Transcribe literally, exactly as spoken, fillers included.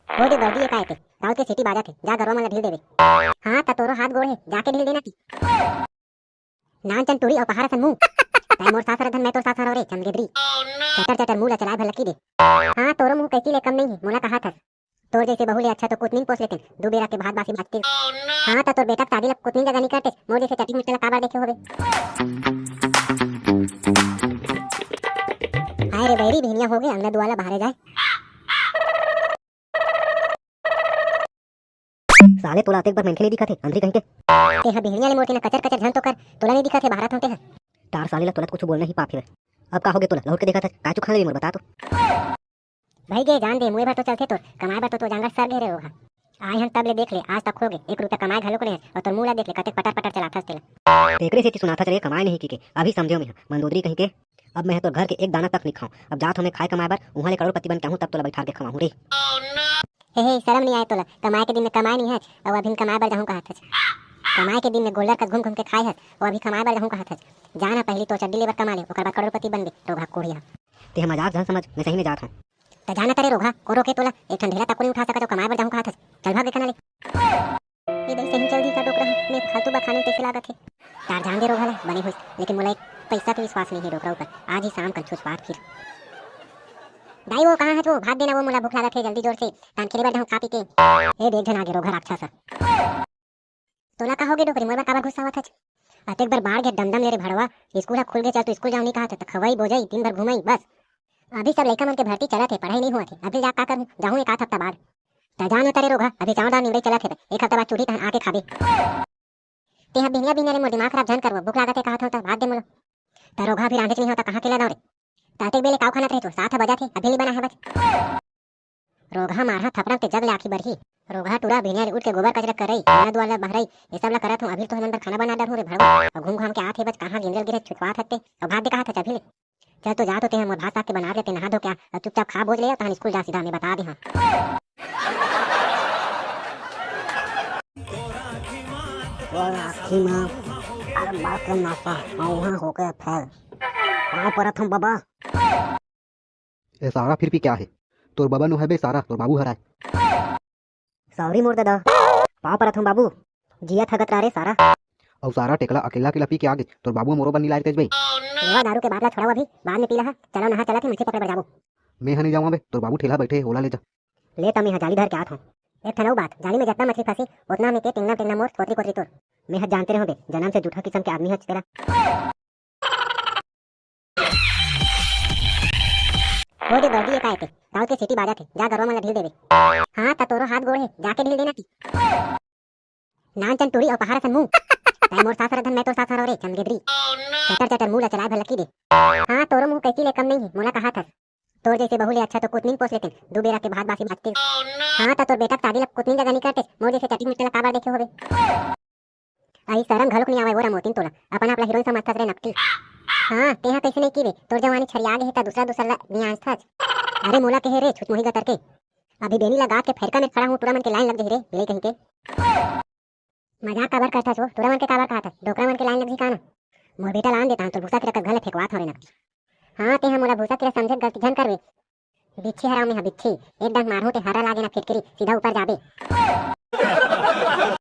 हो दे बर्दी, ये काय ते? राउत के सीटी बाजत हे, जा गरवा मन ला ढील देबे। हाँ, त तोरो हाथ गोड़ हे, जाके ढील देना ती। नान चन टूरी अउ पहाड़ असन मुंह। तैं मोर सास हरधन, मैं तोर सास हरव रे, चमगेदरी। चटर चटर मुंह ला चलाए भर लकी दे। हाँ, तोरो मुंह कैसी ले कम नहीं है, मोला कहा थस। तोर जैसे बहू ले अच्छा तो कुतनी पोस लेते, दू बेरा के भात बासी बाजते। हाँ, त तोर बेटा के शादी ला कुतनी जगह नहीं करते, मोर जैसे चटनी मिर्चा ला काबर देखे होबे। हाय रे बैरी, भिनिया हो गए, अंगना दुआला बाहरे जाए। साले, तोला अतेक बर मनखे नहीं दिखत हे, अंधरी कहीं के। तेहा बिहनिया ले मोर तेना कचर कचर झन तो कर, तोला नहीं दिखत हे, बाहर थोंते हे। तार साले ला तोला तो कुछ बोलना ही पाप हे। अब का हो गे तोला, लहुट के देखत हे, का चुखान ले मोर बता तो। भाई गे, जान दे, मुए भर तो चलथे तोर, कमाए बर तो तोर जांगर सर गे रे रोगहा। आए हन तब ले देख ले, आज तक हो गे, एक रुपया कमाए घलो को नहीं हे, और तोर मुंह ला देख ले, कतेक पटर पटर चलाथस तेला। तेकरे सेती सुनाथस रे, कमाए नहीं की के, अभी समझेव मैं, मंदोदरी कहीं के। अब मैं तोर घर के एक दाना तक नहीं खाऊं। अब जात हूं मैं खाए कमाए बर, उहां ले करोड़पति बन के आहूं, तब तोला बैठार के खवाहूं रे। हे, हे, शरम नहीं आए तोला? कमाए के दिन में कमाए नहीं हच, अउ अभी कमाए बर जाहूं कहत हच। कमाए के दिन में गोल्डर कस घूम घूम के खाए हच, अउ अभी कमाए बर जाहूं कहत हच। जा ना, पहली तो चड्डी लेबर कमा ले, ओकर बाद करोड़पति बनबे, रोगहा कोढ़िया। तेहा मजाक झन समझ, मैं सही में जात हूं। त जा ना तरे रोगहा, को रोके तोला? एक ठन ढेला तक को नहीं उठा सकत, अउ कमाए बर जाहूं कहत हच। चल भाग देखा ना ले। ये दई सही चल दी का डोकरा, मैं फालतू बखाने तैसे लागत हे। तार जान दे रोगहा ला, बने होइस, लेकिन मोला एक पैसा के विश्वास नहीं हे डोकरा ऊपर। आज ही शाम कन छुछवार फिर। दाई वो कहाँ हच वो? भात देना वो, मोला भूख लागत हे जल्दी जोर से, तान खेले बर जाहूं खा पी के। ए देख झन आगे रोगहा राक्षस। तोला का होगे डोकरी, मोर बर काबर गुस्सावत हच? अतेक बर बाढ़ गे डमडम ले रे भड़वा, स्कूल ह खुल गे, चल तू स्कूल जाओ नहीं कहत हच, त खवई बोजई दिन भर घुमई बस। अभी सब लइका मन के भर्ती चलत हे, पढ़ाई नहीं होवत हे, अभी जा का करहूं, जाहूं एक आध हफ्ता बाद। त जा न तरे रोगहा, अभी चावल दाल निवड़ई चलत हे, एक हफ्ता बाद चूल्ही तहन आके खाबे। तेहा बिहनिया बिहनिया ले मोर दिमाग खराब झन करबो, भूख लागत हे कहत हंव त भात दे मोला। त रोगहा अभी रांधेच नहीं हो त कहां के ला दंव रे? त अतेक बेले काव खानत रहे तू, सात ह बजत हे, अभी ले बना हे बस। रोगहा मारहा थपड़न ते जग ले आंखी बरही। रोगहा टूरा बिहनिया ले उठ के गोबर कचरा करई, अंगना दुआर ला बहरई, ये सब ला करत हूं, अभी तो हमन बर खाना बना डरहूं रे भड़वा। अउ घूम घाम के आत हे बच कहां गिंजल गिरत छुछवात हत्ते। अउ भात दे कहात हच अभी ले। चल तो जा तो तेहा मोर भात साग के बना देते, नहा धो के आ, अउ चुपचाप खा बोज ले, तहन स्कूल जा सीधा, मैं बता दे हां। वो राखी मां अरे बाप रे नासा, अउ उहां होके फेल। पाँव परत हूं बाबा। ए सारा फिर भी क्या है? तोर बबा नो है बे सारा, तोर बाबू हराय। सॉरी मोर ददा, पाँव परत हूं बाबू, जिया थगत रह रे सारा। अउ सारा टेकला अकेला अकेला पी के आ गे, तोर बाबू मोरो बर नी लाय रे तेज बे। लेवा दारू के बात ला छोड़ाओ अभी, बाद में पी लहा, चलो नहा चलत हे, मछली पकड़े बर जाबो। मैं ह नहीं जाऊं बे, तोर बाबू ठेला बैठे हे, ओला ले जा। ले त मैं ह जाली धर के आत हूं। एक ठन अउ बात, जाली में जतना मछली फंसी, ओतना में के टेंगना टेंगना मोर, तोतरी कोतरी तोर। मैं ह जानते रहो बे, जन्म से जूठा किस्म के आदमी हच तेला। हो दे बर्दी, ये काय ते? राउत के सीटी बाजत हे, जा गरवा मन ला ढील देबे। हां, त तोरो हाथ गोड़ हे, जाके ढील देना ती। नान चन टूरी अउ पहाड़ असन मुंह। तैं मोर सास हरधन, मैं तोर सास हरव रे, चमगेदरी। चटर चटर मुंह ला चलाए भर लकी दे। हां, तोरो मुंह कैसी ले कम नहीं हे, मोला कहा थस। तोर जैसे बहू ले अच्छा तो कुतनी पोस लेते, दू बेरा के भात बासी बाजते। हां, त तोर बेटा के शादी ला कुतनी जगह नहीं करते, मोर जैसे चटनी मिर्चा ला काबर देखे होबे। अई शरम घलोक नइ आवय वो रमोतिन तोला, अपन आप ला हीरोइन समझथस रे नकटी। हां, तेहा कइसे नइ कीबे, तोर जवानी छरिया गे हे त दूसरा दूसरा ला नियांजथस। अरे मोला कहे रे छुचमुही गतर के, अभी बेनी लगा के फेरका में खड़ा हूं, टूरा मन के लाइन लग जही रे, बिलई कहीं के। मजाक काबर करथस वो, टूरा मन के काबर कहथस, डोकरा मन के लाइन लग जही का ना? मोर बेटा लान देता हूं, तोर भूसा के रकत घले फेंकवात हंव रे नकटी। हां, तेहा मोला भूसा के समझे के गलती झन करबे। बिच्छी हराव में हा बिच्छी, एक डंक मारहूं ते हरा लागे ना फिटकिरी, सीधा ऊपर जाबे।